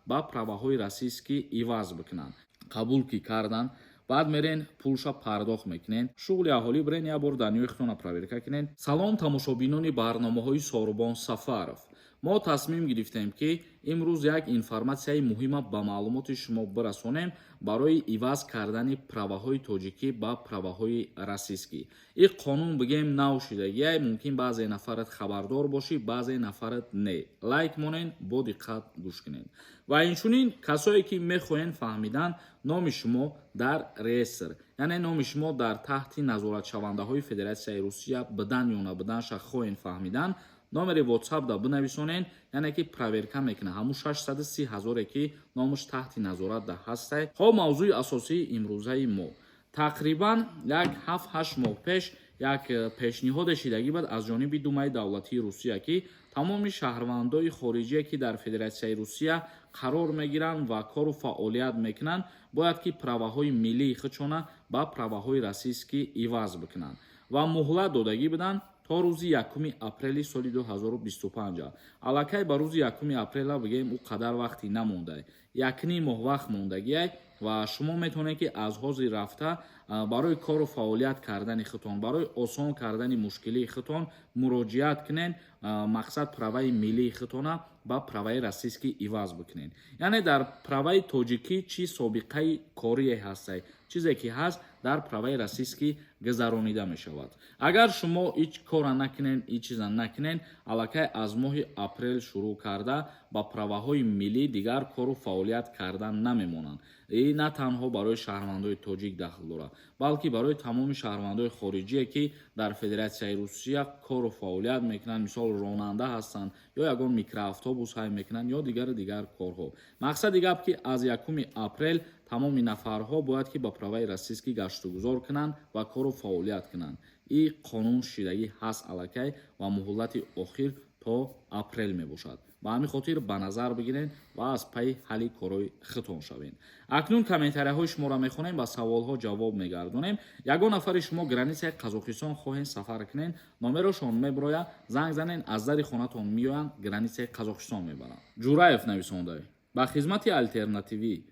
ба праваҳои российский иваз бикунанд. Қабул ки кардан, баъд мерен, пулша пардохт мекунен. Шуғли аҳолӣ бирен, як бор данныеи худтона проверка кунен. Салом, тамошобинони барномаҳои Сорубон Сафаров. Мо тасмим гирифтем, ки имрӯз як информатсияи муҳима ба маълумоти шумо бирасонем барои иваз кардани праваҳои тоҷикӣ ба праваҳои российский. Ин қонун, бигем, нав шидагиай. Мумкин баъзе нафарат хабардор бошӣ, баъзе нафарат не. Лайк монен, бо диққат гӯш кунед. Ва инчунин касое ки мехоҳед фаҳмидан, номи шумо дар реестр, яъне номи шумо дар таҳти назоратшавандаҳои Федератсияи Русия будан ё набуданша хоҳед фаҳмидан, номери WhatsApp да бинависонен, яъне ки проверка мекунад ҳамун 630 ҳазоре ки номаш таҳти назорат да ҳастай. Хоб, мавзӯи асосии имрӯзаи мо: тақрибан як 7-8 моҳ пеш як пешниҳоде шидагӣ буд аз ҷониби Думаи давлатии Русия, ки тамоми шаҳрвандои хориҷие, ки дар Федератсияи Русия қарор мегиранд ва кору фаъолият мекунанд, бояд ки праваҳои миллии худшона ба праваҳои российский иваз бикунанд ва муҳлат додагӣ буданд то рӯзи 1 апрели соли 2025. Аллакай ба рӯзи 1 апрела, бигем, ӯ қадар вақте намонда, якним моҳ вақт мондагиай. Ва шумо метавонед, ки аз ҳозир рафта барои кору фаъолият кардани худтон, барои осон кардани мушкилии худтон муроҷиат кунед. Мақсад, праваи миллии худтона ба праваи российский иваз бикунед. Яъне дар праваи тоҷикӣ чӣ собиқаи корие ҳастай, чизе ки ҳаст, дар праваи российский гузаронида мешавад. Агар шумо ҳеҷ кора накунед, ҳеҷ чиза накунед, аллакай аз моҳи апрел шурӯъ карда ба праваҳои миллӣ дигар кору фаъолият кардан намемонанд. И на танҳо барои шаҳрвандои тоҷик дахл дорад, балки барои тамоми шаҳрвандои хориҷие, ки дар Федератсияи Русия кору фаъолият мекунанд, мисол, ронанда ҳастанд ё ягон микроавтобус ҳай мекунанд ё дигару дигар корҳо. Мақсади гап, ки аз 1 апрел тамоми нафарҳо бояд ки ба праваи российский гаштугузор кунанд ва кору фаъолият кунанд. И қонун шидагӣ ҳаст аллакай ва муҳлати охир то апрел мебошад. Ба ҳамин хотир ба назар бигиред ва аз пайи ҳалли корҳои худтон шавед. Акнун комментарияҳои шуморо мехонем ва саволҳо ҷавоб мегардонем. Ягон нафари шумо границаи Қазоқистон хоҳед сафар кунед, номерошон мебирояд, занг занед, аз дари хонатон меоянд, границаи Қазоқистон мебаранд. Ҷураев нависонда: «Ба хизмати алтернативӣ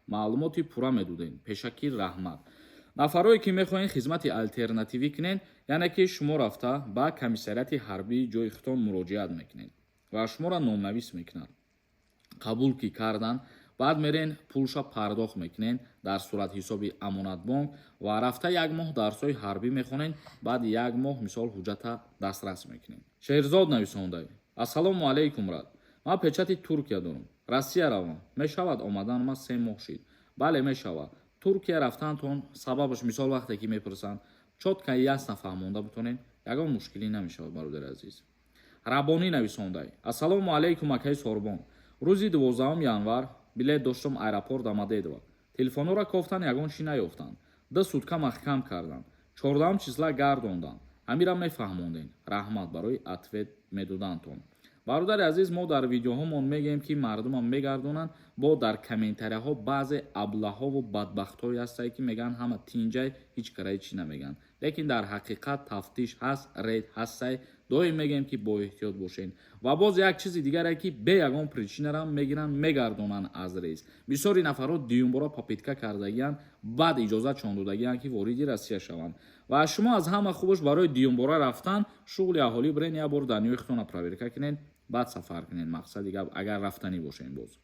маълумоти пурра медодем, пешакӣ раҳмат». Нафарое ки мехоҳед хизмати алтернативӣ кунед, яъне ки шумо рафта ба комиссариати ҳарбии ҷои худтон муроҷиат мекунед ва шуморо номнавис мекунанд. Қабул ки карданд, баъд мерен, пулша пардохт мекунед дар суратҳисоби Амонатбонк ва рафта як моҳ дарсҳои ҳарбӣ мехонед. Баъди як моҳ, мисол, ҳуҷҷата дастрас мекунед. Шерзод нависонда: «Ассалому алайкум, брат, ман печати Туркия дорам, Россия равам мешавад? Омадан ма 3 моҳ шид». Бале, мешавад. Туркия рафтантон сабабаш, мисол, вақте ки мепурсанд, чётко, ясно фаҳмонда бутонед, ягон мушкилӣ намешавад, бародари азиз. Рабонӣ нависондай: «Ассалому алайкум, акаи Сорбон. Рӯзи 12 январ билет доштам, аэропорт Домодедово телефонҳоро кофтан, ягон чӣ наёфтанд, 2 сутка маҳкам карданд, 14 числа гардонданд. Ҳамира мефаҳмондем, раҳмат барои ответ медодантон». Бародари азиз, мо дар видеоҳомон мегӯем, ки мардумам мегардонанд. Бо дар комментарияҳо баъзе аблаҳову бадбахтҳое ҳастанд, ки мегӯянд, ҳама тинҷай, ҳеҷ караи чӣ намегӯянд. Лекин дар ҳақиқат тафтиш ҳаст, рейд ҳастай. Доим мегӯем, ки боэҳтиёт бошед. Ва боз як чизи дигаре, ки бе ягон причинарам мегиранд, мегардонанд аз рейс. Бисёри нафарҳо дуюмбора попытка кардагиянд, баъд иҷозатшон додагиянд, ки вориди Россия шаванд. Ва шумо аз ҳама хубаш барои дуюмбора рафтан шуғли аҳолӣ бирен, як бор данныеи худтонро проверка кунед, баъд сафар кунед. Мақсади гап, агар рафтанӣ бошем. Боз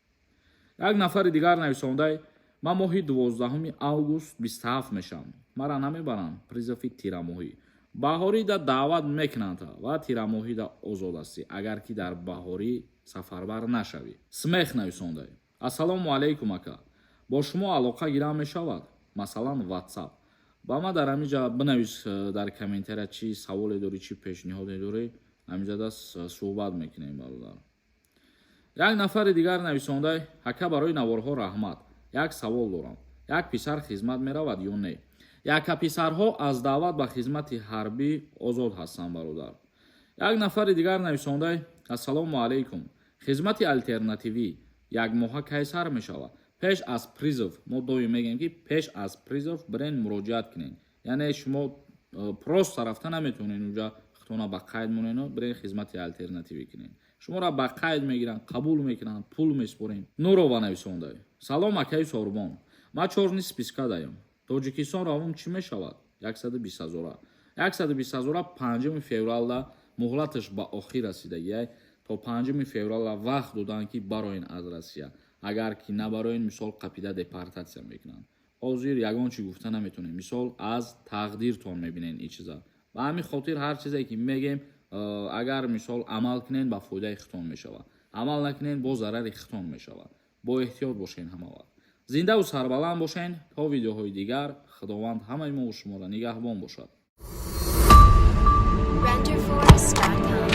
як нафари дигар нависондай: «Ман моҳи 12 август 27 мешавам, мара намебаранд призыви тирамоҳӣ?» Баҳорида даъват мекунанд ва тирамоҳида озод ҳастӣ, агар ки дар баҳорӣ сафарбар нашавӣ. Смех нависондай: «Ассалому алайкум, ака, бо шумо алоқа гирам мешавад, масалан, WhatsApp?» Ба ман дар ҳамиҷа бинавис дар комментария, чӣ саволе дорӣ, чӣ пешниҳоде дорӣ, ҳамиҷа суҳбат мекунем, бародар. Як нафари дигар нависондай: «Ака, барои наворҳо раҳмат. Як савол дорам: як писар хизмат меравад ё не?» Яка писарҳо аз даъват ба хизмати ҳарбӣ озод ҳастанд, бародар. Як нафари дигар нависондай: «Ассалому алайкум, хизмати алтернативӣ якмоҳа кай сар мешавад?» Пеш аз призыв, мо доим мегӯем, ки пеш аз призыв бирен, муроҷиат кунед. Яъне шумо просто рафта наметавонед, унҷа худтона ба қайд монену бирен, хизмати алтернативӣ кунед. Шуморо ба қайд мегиранд, қабул мекунанд, пул меспорем. Нурова нависонда: «Салом, акаи Сорбон, ман чёрный списка даям, Тоҷикистон равом, чӣ мешавад?» 120 ҳазора, 120 ҳазора 5 февралда муҳлаташ ба охир расидагиай. То 5 феврала вақт доданд, ки бароен аз Россия. Агар ки набароен, мисол, қапида депортатсия мекунанд. Ҳозир ягон чӣ гуфта наметонем, мисол, аз тақдиртон мебинен ин чиза. Ба ҳамин хотир ҳар чизе ки мегем, агар, мисол, амал кунен, ба фоидаи худтон мешавад, амал накунен, бо зарари худтон мешавад. Бо эҳтиёт бошен, ҳама вақт зиндаву сарбаланд бошен. То видеоҳои дигар Худованд ҳамаи мо шуморо нигаҳбон бошад. Renderforest.com.